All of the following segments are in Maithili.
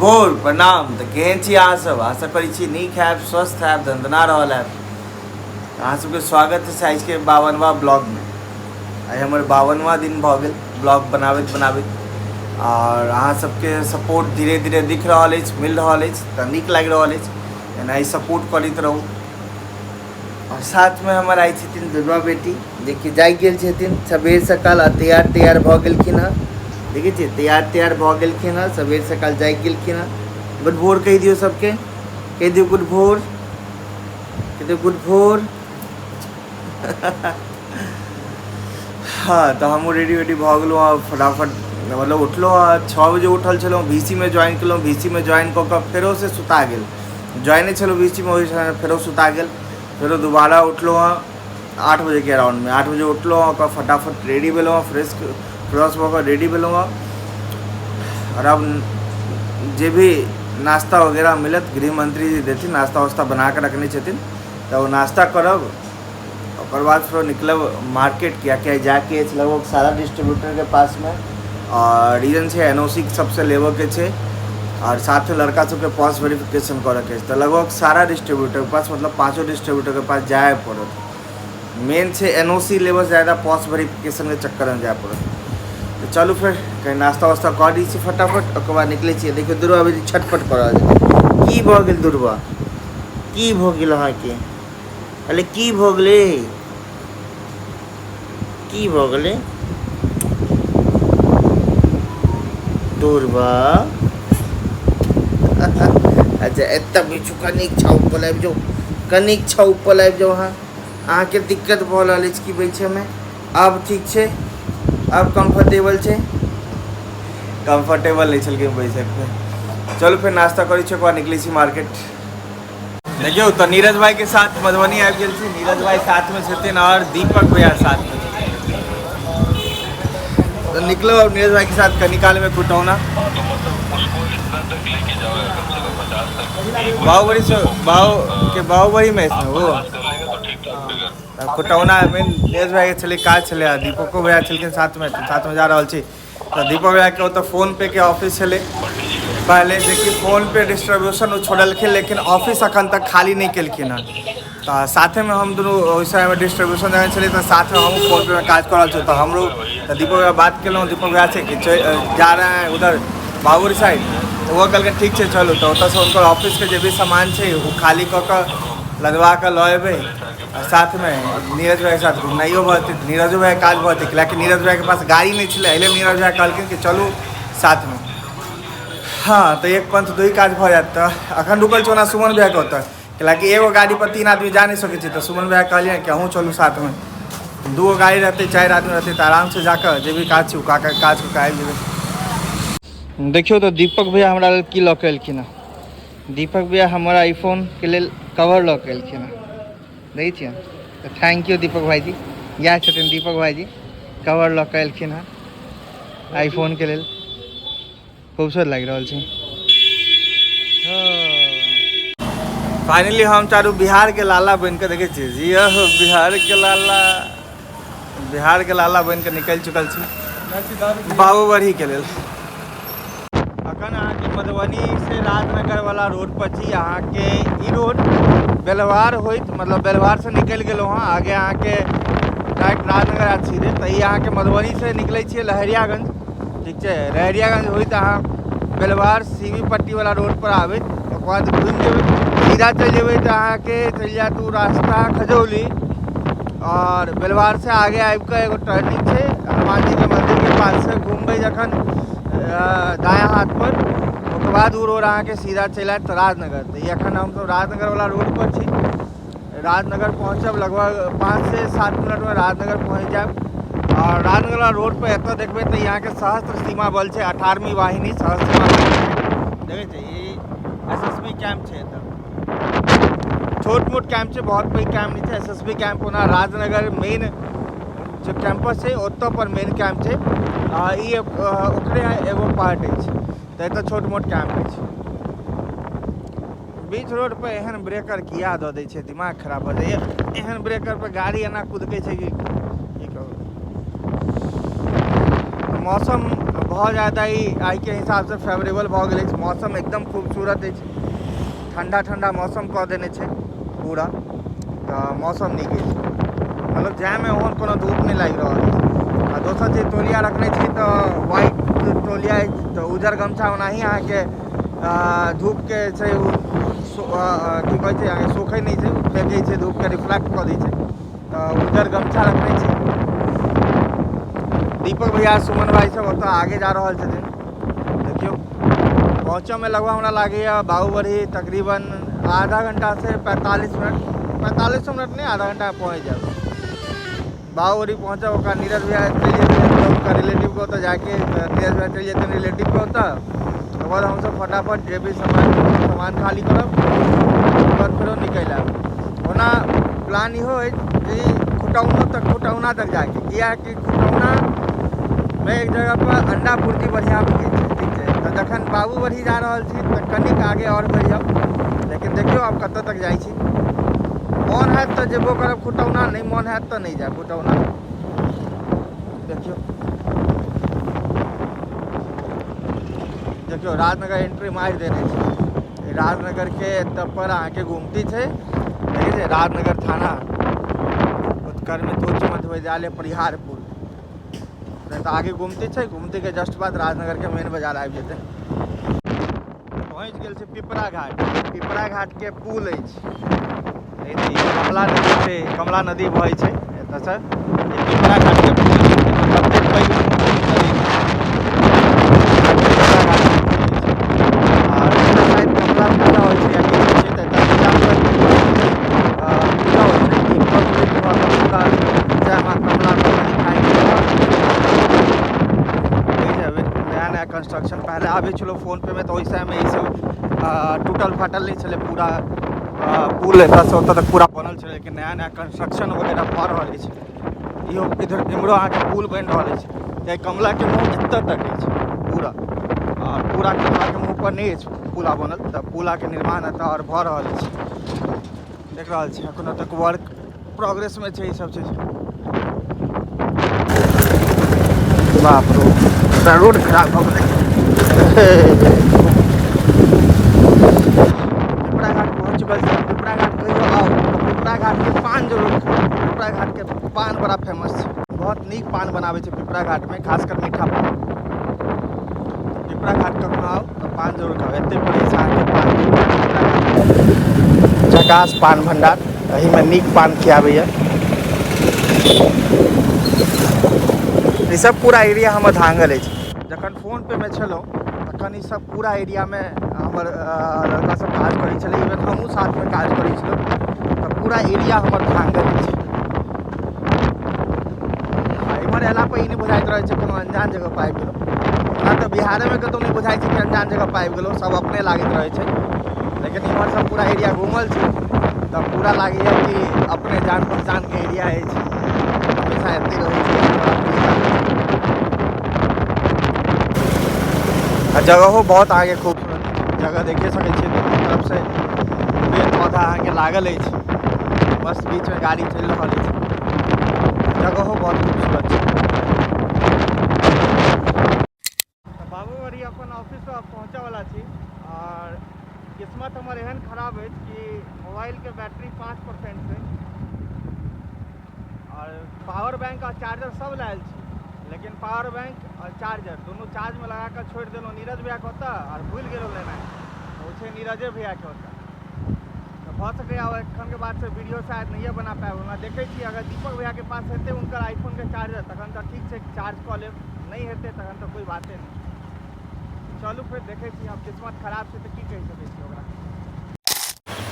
भोर प्रणाम। तऽ केहन छी अहाँसभ? आशा करै छी नीक हैब, स्वस्थ हैब, दन्दना रहल हैब। अहाँ सबके स्वागत छै आजके 52वां ब्लॉगमे। आइ हमर 52वां दिन भऽ गेल ब्लॉग बनाबैत बनाबैत, आओर अहाँ सबके सपोर्ट धीरे धीरे दिख रहल अछि, मिल रहल अछि, तऽ नीक लागि रहल अछि। एनाही सपोर्ट करैत रहू। आओर साथमे हमर आइ छथिन दुर्गा बेटी, जेकि जागि गेल छथिन सबेर सकाल आ तैयार तैयार भऽ गेलखिन हँ। देखै छियै, तैयार तैयार भऽ गेलखिन हँ, सबेर सकाल जागि गेलखिन हँ। गुड भोर कहि दियौ सबके, कहि दियौ गुड भोर, कहि दियौ गुड भोर। हँ, तऽ हमहूँ रेडी वेडी भऽ गेलहुँ हँ फटाफट। मतलब उठलहुँ हँ 6 बजे, उठल छलहुँ, वी सी मे ज्वाइन केलहुँ। वी सी मे ज्वाइन कऽ कऽ फेरोसँ सुता गेल। ज्वाइने छलहुँ वी सी मे, ओहि समय फेरो सुता गेल। फेरो दोबारा उठलहुँ हँ 8 बजेके अराउंडमे। 8 बजे उठलहुँ हँ, ओकर फटाफट रेडी भेलहुँ हँ, फ्रेश फ्रेश भऽ कऽ रेडी भेलहुँ हँ। आओर आब जे भी नाश्ता वगैरह मिलत, गृहमंत्री जी देथिन, नाश्ता वास्ता बना कऽ रखने छथिन, तऽ ओ नाश्ता करब। ओकर बाद फेरो निकलब मार्केट, कियाकि आइ जाइके अछि लगभग सारा डिस्ट्रीब्यूटरके पासमे। आओर रीजन छै एन ओ सी सबसँ लेबऽके छै, आओर साथे लड़का सबके पास वेरिफिकेशन करऽके अछि। तऽ लगभग सारा डिस्ट्रीब्यूटरके पास, मतलब पाँचो डिस्ट्रीब्यूटरके पास जाए पड़त। मेन छै एन ओ सी लेबऽसँ ज्यादा पास वेरिफिकेशनके चक्करमे जाए पड़त। तऽ चलू फेर कहीं नाश्ता वास्ता कऽ दै छी फटाफट, ओकर बाद निकलै छियै। देखियौ, दुर्गा बेटी छटपट कऽ रहल छै। की भऽ गेल दुर्गा? की भऽ गेल अहाँके? अरे की भऽ गेलै? की भऽ गेलै दुर्गा? अच्छा, एतऽ बैठू, कनिक छाउ पर आबि जाउ, कनिक छाउ पर आबि जाउ। अहाँ अहाँके दिक्कत भऽ रहल अछि कि बैठेमे? आब ठीक छै? आब कम्फर्टेबल छै? कम्फर्टेबल नहि छलखिन बैसैके। चलू फेर नाश्ता करै छी, ओकर बाद निकलै छी मार्केट। देखियौ तऽ नीरज भाई के साथ मधुबनी आबि गेल छी। नीरज भाई साथमे छथिन आओर दीपक भैया साथमे छथिन। तऽ निकलो अब नीरज भाई के साथ कनी काल में खुटौना बाहुबली से बाहु के बाहुबली में इसमें वो खुटौना में नीरज भाई के छलै काज छलै आ दीपको भैया छलखिन साथमे, तऽ साथमे जा रहल छी। तऽ दीपक भैयाके ओतऽ फोन पे के ऑफिस छलै पहले, जेकि फोन पे डिस्ट्रीब्यूशन ओ छोड़लखिन, लेकिन ऑफिस अखन तक खाली नहि केलखिन हँ। तऽ साथेमे हम दुनू ओहि समयमे डिस्ट्रीब्यूशन जखन छलै, तऽ साथमे हमहूँ फोन पे मे काज कऽ रहल छलहुँ। तऽ हमरो तऽ दीपक भैया बात केलहुँ दीपक भैया से कि जा रहे हैं उधर बाबूर साइड। तऽ ओहो कहलखिन ठीक छै, चलू। तऽ ओतऽसँ हुनकर ऑफिसके जे भी सामान छै, ओ खाली कऽ कऽ लदवा कऽ लऽ एबै आ साथमे नीरज भाइके साथ घुमनाइयो भऽ जेतै, नीरजो भाइके काज भऽ जेतै, किएकि नीरज भाइके पास गाड़ी नहि छलै। एहि लेल नीरज भाइ कहलखिन कि चलू साथमे। हँ, तऽ एक पंथ दुइ काज भऽ जायत। तऽ अखन रुकल छी ओना सुमन भैयाके ओतऽ, किएकि एगो गाड़ी पर 3 आदमी जा नहि सकै छै। तऽ सुमन भैया कहलियै कि अहूँ चलू साथमे, दूगो गाड़ी रहतै, 4 आदमी रहतै, तऽ आरामसँ जाकऽ जे भी काज छै ओ काज कऽ कऽ आबि जेबै। देखियौ तऽ दीपक भैया हमरा लेल की लऽ कऽ एलखिन हँ। दीपक भैया हमर आईफोनके लेल कवर लऽ कऽ एलखिन हँ, देखै छियै। तऽ thank you दीपक भाईजी। इएह छथिन दीपक भाईजी, कवर लऽ कऽ एलखिन हँ आईफोनके लेल। खूबसूरत लागि रहल छै। फाइनली हम चारू बिहार के लाला बनि कऽ, देखै छियै जी हो, बिहार के लाला, बिहार के लाला बनि कऽ निकलि चुकल छी बाबूबरही के लेल। अखन अहाँके मधुबनी से राजनगर वाला रोड पर छी। अहाँके ई रोड बेलवार होइत, मतलब बेलवार से निकलि गेलहुँ हँ, आगे अहाँके डायरेक्ट राजनगर आयत सीधे। तऽ ई अहाँके मधुबनी से निकलै छियै लहेरियागंज, ठीक छै, लहेरियागंज होइत अहाँ बेलवार सीवी पट्टी वाला रोड पर आबैत, ओकर बाद घुमि जेबै, सीधा चलि जेबै तऽ अहाँके चलि जायत ओ रास्ता खजौली। आओर बेलवार से आगे आबि कऽ एगो टर्निंग छै, हनुमान जी के मंदिर के पास से घूमबै जखन दायाँ हाथ पर, ओकर बाद ओ रोड अहाँके सीधा चलि आयत राजनगर। तऽ ई एखन हमसब राजनगर वाला रोड पर छी। राजनगर पहुँचब लगभग 5 से 7 मिनटमे राजनगर पहुँच जायब। आओर राजनगर वाला रोड पर एतऽ देखबै तऽ अहाँके सहस्त्र सीमा बल छै, 18वीं वाहिनी सहस्त्र सीमा बल देखै छै। ई एस एस बी कैंप छै एतऽ, छोट मोट कैंप छै, बहुत पैघ कैंप नहि छै एस एस बी कैंप। ओना राजनगर मेन जे कैंपस छै, ओतऽ पर मेन कैंप छै, आ ई ओकरे एगो पार्ट अछि। तऽ एतऽ छोट मोट कैंप अछि। बीच रोड पर एहन ब्रेकर किया दऽ दै छै? दिमाग खराब भऽ जाइए। एहन ब्रेकर पर गाड़ी एना कुदकै छै कि की कहू। मौसम बहुत ज़्यादा ही आइके हिसाबसँ फेवरेबल भऽ गेल अछि। मौसम एकदम खूबसूरत अछि, ठण्डा ठण्डा मौसम कऽ देने छै पूरा, तऽ मौसम नीक अछि, मतलब जायमे ओहन कोनो धूप नहि लागि रहल अछि। आ दोसर चीज तौलिया रखने छी तऽ व्हाइट तौलिया अछि, तऽ उजर गमछा ओनाही अहाँके धूपके छै ओ की कहै छै अहाँके सोखै नहि छै, ओ फेकै छै धूपके, रिफ्लेक्ट कऽ दै छै, तऽ उजर गमछा रखने छी। दीपक भैया सुमन भाई सब ओतऽ आगे जा रहल छथिन। देखियौ पहुँचऽमे लगभग हमरा लागैए बाबूबरही तकरीबन आधा घंटा से 45 मिनट, 45 मिनट नहि, आधा घंटामे पहुँच जायब। बाबूबरही पहुँचब, ओकरा नीरज भैया चलि जेतै हुनका रिलेटिवके ओतऽ जाके, नीरज भैया चलि जेतै रिलेटिवके ओतऽ, ओकर बाद हमसब फटाफट जे भी सामान खाली करब, ओकर बाद फेरो निकलि आयब। ओना प्लान इहो अछि कि खुटौना तक जाके, किएकि खुटौनामे एक जगह पर अंडा भुर्जी बढ़िआँ बिकै छै, ठीक छै। तऽ जखन बाबूबरही जा रहल छी तऽ कनिक आगे आओर बढ़ि जाउ, लेकिन देखियौ आब कतऽ तक जाइ छी। मोन हैत तऽ जेबो करब खुटौना, नहि मोन हैत तऽ नहि जायब खुटौना। देखियौ देखियौ राजनगर एंट्री मारि देने छै। राजनगरके एतऽ पर अहाँके गुमती छै, देखै छै राजनगर थाना, उत्क्रमित उच्च मध्य विद्यालय परिहारपुर। तऽ आगे गुमती छै, गुमतीके जस्ट बाद राजनगरके मेन बाजार आबि जेतै। पहुँच गेल छै पिपरा घाट। पिपरा घाटके पुल अछि, कमला नदी छै, कमला नदी बहै छै एतऽसँ। पिपरा घाटके पुल छै, कतेक पैघ नदी छै पिपरा घाटके पुल अछि। आर एतऽ शायद कमला पूजा होइ छै या किछु होइ छै, तऽ एतऽ पूजा होइ छै। दीप प्रज्वलित भऽ कऽ पूरा जय माँ कमला कमली लिखाइ छै। नया नया कंस्ट्रक्शन पहले आबै छलहुँ फोन पे मे, तऽ ओहि समयमे ई सब टूटल फाटल नहि छलै, पूरा पुल एतऽसँ ओतऽ तक पूरा बनल छलै। लेकिन नया नया कंस्ट्रक्शन वगैरह भऽ रहल अछि। इहो इधर इम्हरो अहाँके पुल बनि रहल अछि। कियाकि कमलाके मुँह एतऽ तक अछि पूरा, आओर पूरा कमलाके मुँह पर नहि अछि पुला बनल, तऽ पुलाके निर्माण एतऽ आओर भऽ रहल अछि। देख रहल छी एखनो तक वर्क प्रोग्रेसमे छै ई सब चीज। बाप रो, रोड खराब भऽ गेलै। पिपरा घाट पहुँच चुकल छी। पिपरा घाट कहियो आउ तऽ पिपरा घाटके पान जरूर खाउ। पिपरा घाटके पान बड़ा फेमस छै, बहुत नीक पान बनाबै छै पिपरा घाटमे, खासकर मीठा पान। पिपरा घाट कखनो आउ तऽ पान जरूर खाउ, एते पड़ै छै अहाँके पान। झकास पान भंडार, एहिमे नीक पान खियाबैए। ई सब पूरा एरिया हमर धांगल अछि। जखन फोन पे मे छलहुँ तखन ई सब पूरा एरियामे हमर लड़का सब काज करै छलै, इवन हमहूँ साथमे काज करै छलहुँ, तऽ पूरा एरिया हमर धांगल अछि। आ इम्हर अयला पर ई नहि बुझाइत रहै छै कोनो अनजान जगह पर आबि गेलहुँ। ओना तऽ बिहारेमे कतहु नहि बुझाइ छै कि अनजान जगह पर आबि गेलहुँ, सब अपने लागैत रहै छै। लेकिन इम्हर सब पूरा एरिया घूमल छी तऽ पूरा लागैए कि अपने जान पहचानके एरिया अछि, हमेशा एतहि रहै छी। आ जगहो बहुत अहाँके खूबसूरत जगह देखिए सकै छियै, दुनू तरफसँ पेड़ पौधा अहाँके लागल अछि, बस बीचमे गाड़ी चलि रहल अछि। जगहो बहुत खूबसूरत छै। तऽ बाबूबरही अपन ऑफिस पर पहुँचऽवला छी, आओर किस्मत हमर एहन खराब अछि कि मोबाइलके बैटरी 5% छै, आओर पावर बैंक आओर चार्जर सब लायल छी, लेकिन पावर बैंक आओर चार्जर दुनू चार्जमे लगाकऽ छोड़ि देलहुँ नीरज भैयाके ओतऽ, आओर भूलि गेलहुँ लेनाइ, तऽ ओ छै नीरजे भैयाके ओतऽ। तऽ भऽ सकैए एखनके बाद से वीडियो शायद नहिए बना पायब। ओना देखै छी अगर दीपक भैयाके पास हेतै हुनकर आईफोनके चार्जर तखन तऽ ठीक छै, चार्ज कऽ लेब, नहि हेतै तखन तऽ कोइ बाते नहि। चलू फेर देखै छी, आब किस्मत खराब छै तऽ की कहि सकै छी ओकरा।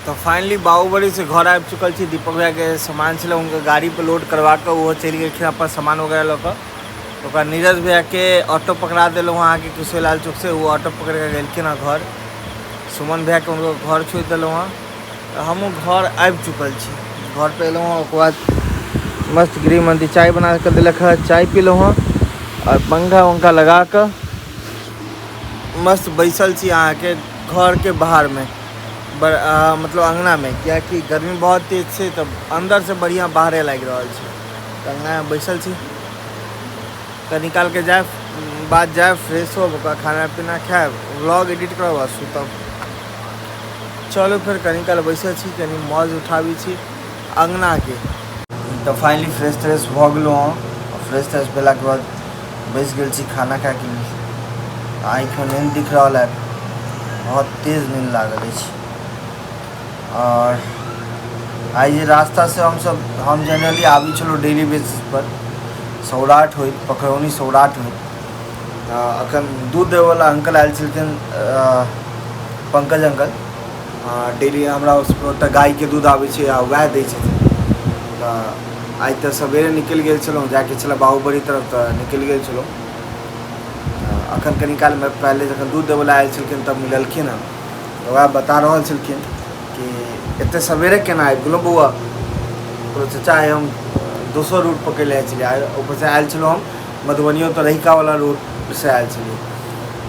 तऽ फाइनली बाबूबरही से घर आबि चुकल छी। दीपक भैयाके सामान छलै हुनकर गाड़ी पर लोड करवा कऽ ओहो चलि गेलखिन अपन सामान वगैरह लऽ कऽ। ओकरा नीरज भैयाके ऑटो पकड़ा देलहुँ अहाँके किशोरीलाल चौक से, ओ ऑटो पकड़ि कऽ गेलखिन हँ घर। सुमन भैयाके हुनकर घर छोड़ि देलहुँ हँ, तऽ हमहूँ घर आबि चुकल छी। घर पर एलहुँ हँ, ओकर बाद मस्त गृहमंत्री चाय बना कऽ देलक हँ, चाय पीलहुँ हँ, आओर पंखा उंखा लगा कऽ मस्त बैसल छी अहाँके घरके बाहरमे, मतलब अङ्गनामे, किएकि गर्मी बहुत तेज छै तऽ अन्दरसँ बढ़िआँ बाहरे लागि रहल छै, तऽ अङ्गनामे बैसल छी। कनी कालके जायब बाद जायब, फ्रेश होब, ओकर खाना पीना खायब, व्लॉग एडिट करब आ सुतब। चलू फेर कनी काल बैसल छी, कनी मौज उठाबै छी अङ्गनाके। तऽ फाइनली फ्रेश त्रेश भऽ गेलहुँ हँ। फ्रेश त्रेश भेलाके बाद बैस गेल छी खाना खायके लेल। आँखिमे नींद दिख रहल है, बहुत तेज नींद लागल अछि। आओर आइ जे रास्तासँ हमसब, हम जेनरली आबै छलहुँ डेली बेसिसपर सौराठ होइत, पखरौनी सौराठ होइत, तऽ एखन दूध देबयवला अंकल आयल छलखिन, पंकज अंकल। डेली हमरा ओतऽ गायके दूध आबै छै आ वएह दै छथिन। तऽ आइ तऽ सवेरे निकलि गेल छलहुँ, जाइके छलै बाबूबड़ी तरफ, तऽ निकलि गेल छलहुँ। अखन कनी कालमे पहिले जखन दूध देबयवला आयल छलखिन तब मिललखिन हँ, तऽ वएह बता रहल छलखिन कि एते सवेरे केना आबि गेलहुँ बौआ। कहलहुँ चचा आइ हम दोसर रूट पकड़ि लेने छलियै, आइ ऊपरसँ आयल छलहुँ हम मधुबनियो, तऽ रहिकावला रूटसँ आयल छलियै।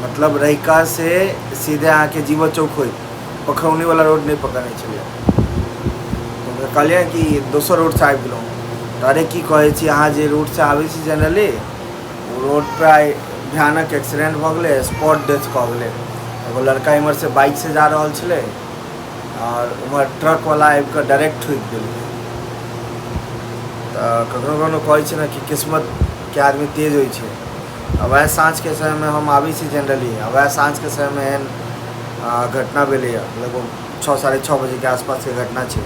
मतलब रहिकासँ सीधे अहाँके जीवा चौक होइत पखरौनीवला रोड नहि पकड़ने छलियै। तऽ कहलियै कि दोसर रोडसँ आबि गेलहुँ। तऽ अरे की कहै छी अहाँ, जे रूटसँ आबै छी जनरली ओ रोडपर आइ भयानक एक्सीडेंट भऽ गेलै, स्पॉट डेथ कऽ गेलै। एगो लड़का इम्हरसँ बाइकसँ जा रहल छलै आओर उम्हर ट्रकवला आबि कऽ डायरेक्ट ठोकि देलकै। तऽ कखनो कखनो कहै छै ने कि किस्मतके आदमी तेज होइ छै। आ वएह साँझके समयमे हम आबै छी जनरली, आ वएह साँझके समयमे एहन घटना भेलैए, लगभग 6 6:30 बजेके आसपासके घटना छै।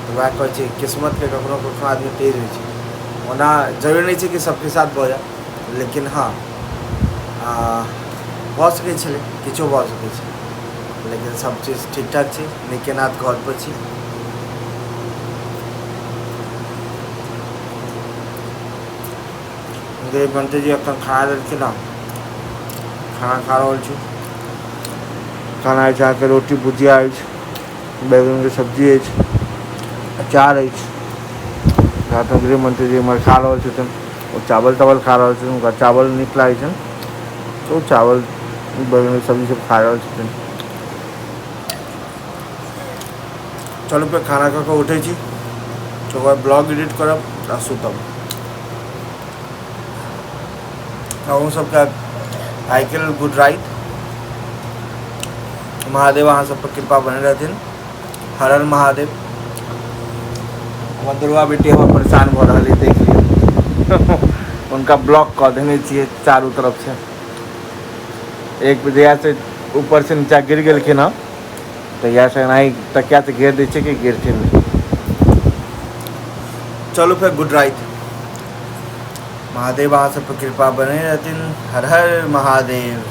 तऽ वएह कहै छै किस्मतके कखनो कखनो आदमी तेज होइ छै। ओना जरूरी नहि छै कि सबके साथ भऽ जाए, लेकिन हँ भऽ सकै छलै, किछो भऽ सकै छै। लेकिन सब चीज ठीक ठाक छै, नीके नाथ घरपर छी। गृहमंत्री जी एखन खाना देलखिन हँ, खाना खा रहल छी। खाना अछि अहाँके रोटी भुजिया अछि, बैगनके सब्जी अछि, अचार अछि। साथमे गृहमंत्री जी हमर खा रहल छथिन, ओ चावल तावल खा रहल छथिन, हुनका चावल नीक लागै छनि तऽ ओ चावल बैगनके सब्जी सब खा रहल छथिन। चलू फेर खाना खा कऽ उठै छी, ओकर बाद ब्लॉग एडिट करब आ सुतब। अहूँ सबके आइके लेल गुड राइत। महादेव अहाँ सब पर कृपा बने रहथिन। हर हर महादेव। हमर दुर्गा बेटी हमर परेशान भऽ रहल है, देख लियौ। हुनका ब्लॉक कऽ देने छियै चारू तरफ से। एक जहिया से ऊपर से नीचा गिर गेलखिन हँ तहिया से एनाही तकिया से घेर दै छियै कि गिरथिन नहि। चलू फेर गुड राइत। महादेव अहाँ सब पर कृपा बने रहथिन। हर हर महादेव।